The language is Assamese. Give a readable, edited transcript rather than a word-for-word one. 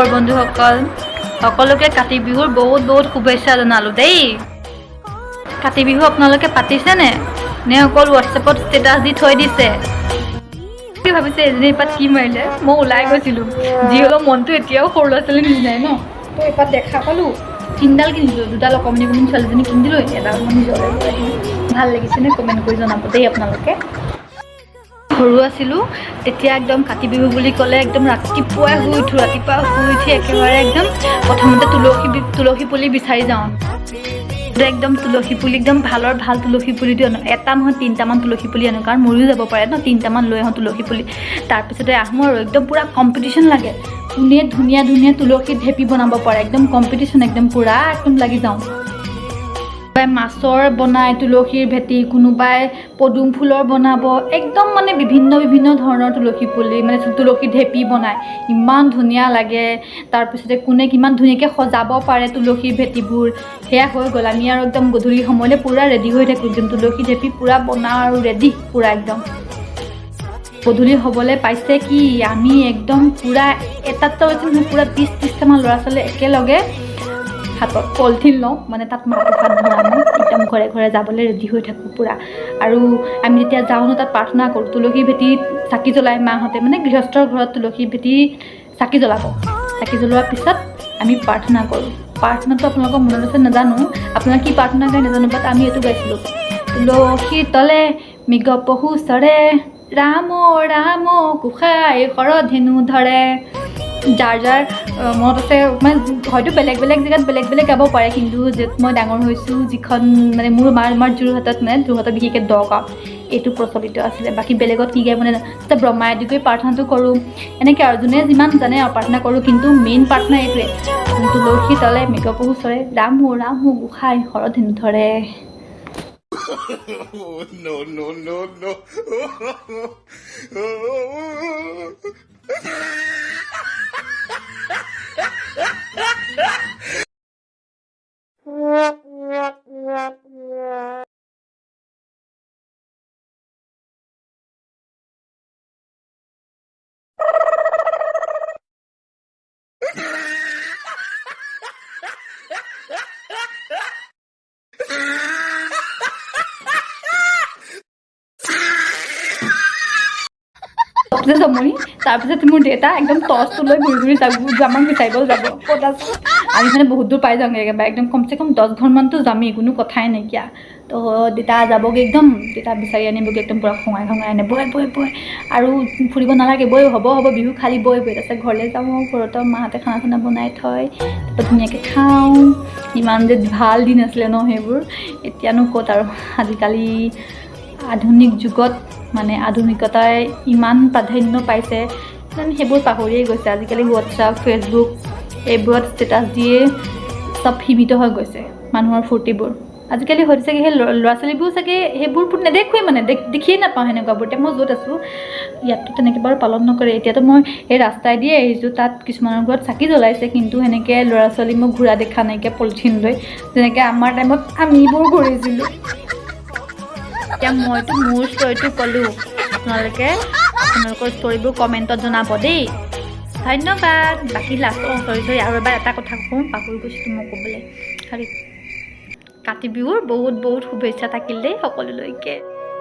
খবৰ বন্ধুসকল? সকলোকে কাতি বিহুৰ বহুত বহুত শুভেচ্ছা জনালোঁ দেই। কাতি বিহু আপোনালোকে পাতিছেনে নে অকল হোৱাটছএপত ষ্টেটাছ দি থৈ দিছে? কি ভাবিছে, এজনী এপাত কি মাৰিলে? মই ওলাই গৈছিলোঁ, যি হ'লেও মনটো এতিয়াও সৰু ল'ৰা ছোৱালীৰ নিচিনাই ন। তো এপাত দেখা পালোঁ, তিনিডাল কিনিছিলোঁ। দুডাল অকণমানি অকণমানি ছোৱালীজনী কিনি দিলোঁ, এডাল মই নিজলৈ লৈ আহিলোঁ। ভাল লাগিছেনে কমেণ্ট কৰি জনাব দেই আপোনালোকে। সৰু আছিলোঁ তেতিয়া একদম কাতি বিহু বুলি ক'লে একদম ৰাতিপুৱাই শুই উঠোঁ। ৰাতিপুৱা শুই উঠি একেবাৰে একদম প্ৰথমতে তুলসী পুলি বিচাৰি যাওঁ। একদম তুলসী পুলি, একদম ভালৰ ভাল তুলসী পুলিটো আনো। এটা নহয়, তিনিটামান তুলসী পুলি আনো, কাৰণ মৰিও যাব পাৰে ন। তিনিটামান লৈ আহোঁ তুলসী পুলি। তাৰপিছতে আহোঁ আৰু একদম পূৰা কম্পিটিশ্যন লাগে, কোনে ধুনীয়া ধুনীয়া তুলসী ভেটি বনাব পাৰে। একদম কম্পিটিশ্যন, একদম পূৰা একদম লাগি যাওঁ। কোনোবাই মাছৰ বনায় তুলসীৰ ভেটি, কোনোবাই পদুম ফুলৰ বনাব। একদম মানে বিভিন্ন বিভিন্ন ধৰণৰ তুলসী পুলি, মানে তুলসী ঢেপি বনায়, ইমান ধুনীয়া লাগে। তাৰপিছতে কোনে কিমান ধুনীয়াকৈ সজাব পাৰে তুলসীৰ ভেটিবোৰ, সেয়া হৈ গ'ল। আমি আৰু একদম গধূলি সময়লৈ পূৰা ৰেডি হৈ থাকোঁ। একদম তুলসী ঢেপি পূৰা বনাওঁ আৰু ৰেডি পূৰা একদম। গধূলি হ'বলৈ পাইছে কি, আমি একদম পূৰা এটাত হৈছে নহয়, পূৰা 20-30টামান ল'ৰা ছোৱালী একেলগে হাতত পলিথিন লওঁ, মানে তাত মাহ প্ৰসাদ ভৰাম। একদম ঘৰে ঘৰে যাবলৈ ৰেডি হৈ থাকোঁ পূৰা। আৰু আমি যেতিয়া যাওঁ ন, তাত প্ৰাৰ্থনা কৰোঁ। তুলসী ভেটিত চাকি জ্বলাই মাহঁতে, মানে গৃহস্থৰ ঘৰত তুলসী ভেটি চাকি জ্বলাব। চাকি জ্বলোৱাৰ পিছত আমি প্ৰাৰ্থনা কৰোঁ। প্ৰাৰ্থনাটো আপোনালোকৰ মনত আছে নাজানো, আপোনালোকে কি প্ৰাৰ্থনা গায় নাজানো, বাট আমি এইটো গাইছিলোঁ: তুলসী তলে মৃগ পহু চৰে, ৰাম ৰাম গোসাই হৰধেনু ধৰে। যাৰ যাৰ মনত আছে, মানে হয়তো বেলেগ বেলেগ জেগাত বেলেগ বেলেগ গাব পাৰে, কিন্তু য'ত মই ডাঙৰ হৈছোঁ, যিখন মানে মোৰ মাৰ আমাৰ যোৰহাটত, মানে যোৰহাটত বিশেষকৈ দগাঁৱত এইটো প্ৰচলিত আছিলে। বাকী বেলেগত কি গায় মানে, তেতিয়া ব্ৰহ্মাই আদি কৰি প্ৰাৰ্থনাটো কৰোঁ এনেকৈ আৰু যোনে যিমান জানে আৰু প্ৰাৰ্থনা কৰোঁ। কিন্তু মেইন প্ৰাৰ্থনা এইটোৱে: তুলসী তলে মৃগপহু চৰে, ৰাম ৰাম গোসাই হৰধেনু ধৰে। No, no, no, no. চবচে জমনি, তাৰপিছত মোৰ দেউতা একদম টৰ্চটো লৈ ঘূৰি ঘূৰি যাব, আমাক বিচাৰিব যাব, ক'ত আছোঁ। আমি মানে বহুত দূৰ পাই যাওঁগৈ একেবাৰে, একদম কমচে কম 10 ঘৰমানতো যামেই, কোনো কথাই নাইকিয়া। তো দেউতা যাবগৈ, একদম দেউতা বিচাৰি আনিবগৈ, একদম পূৰা খঙাই খঙাই আনে, বৈ বৈ বৈ আৰু ফুৰিব নালাগে, বৈ, হ'ব হ'ব, বিহু খালি, বৈ বৈ। তাৰপিছত ঘৰলৈ যাওঁ। ঘৰত মাহঁতে খানা চানা বনাই থয়, তাৰপৰা ধুনীয়াকৈ খাওঁ। ইমান যে ভাল দিন আছিলে ন সেইবোৰ, এতিয়ানো ক'ত আৰু? আজিকালি আধুনিক যুগত মানে আধুনিকতাই ইমান প্ৰাধান্য পাইছে যেন সেইবোৰ পাহৰিয়ে গৈছে। আজিকালি হোৱাটছআপ, ফেচবুক এইবোৰত ষ্টেটাছ দিয়ে চব সীমিত হৈ গৈছে মানুহৰ ফূৰ্তিবোৰ। আজিকালি হয়তো চাগে সেই ল'ৰা ছোৱালীবোৰ চাগে সেইবোৰ নেদেখোৱে, মানে দেখিয়ে নাপাওঁ সেনেকুৱাবোৰ। এতিয়া মই য'ত আছোঁ, ইয়াততো তেনেকৈ বাৰু পালন নকৰে। এতিয়াতো মই এই ৰাস্তাই দিয়ে আহিছোঁ, তাত কিছুমানৰ ঘৰত চাকি জ্বলাইছে, কিন্তু সেনেকৈ ল'ৰা ছোৱালী মই ঘূৰা দেখা নাইকিয়া পলিথিন লৈ, যেনেকৈ আমাৰ টাইমত আমিবোৰ ঘূৰিছিলোঁ। এতিয়া মইতো মোৰ ষ্টৰিটো ক'লোঁ, আপোনালোকে আপোনালোকৰ ষ্টৰিবোৰ কমেণ্টত জনাব দেই। ধন্যবাদ। বাকী লাষ্ট, অঁ, চৰি চৰি, আৰু এবাৰ এটা কথা কওঁ, পাহৰি গৈছিলোঁ মই ক'বলৈ। হেৰি, কাতি বিহুৰ বহুত বহুত শুভেচ্ছা থাকিল দেই সকলোলৈকে।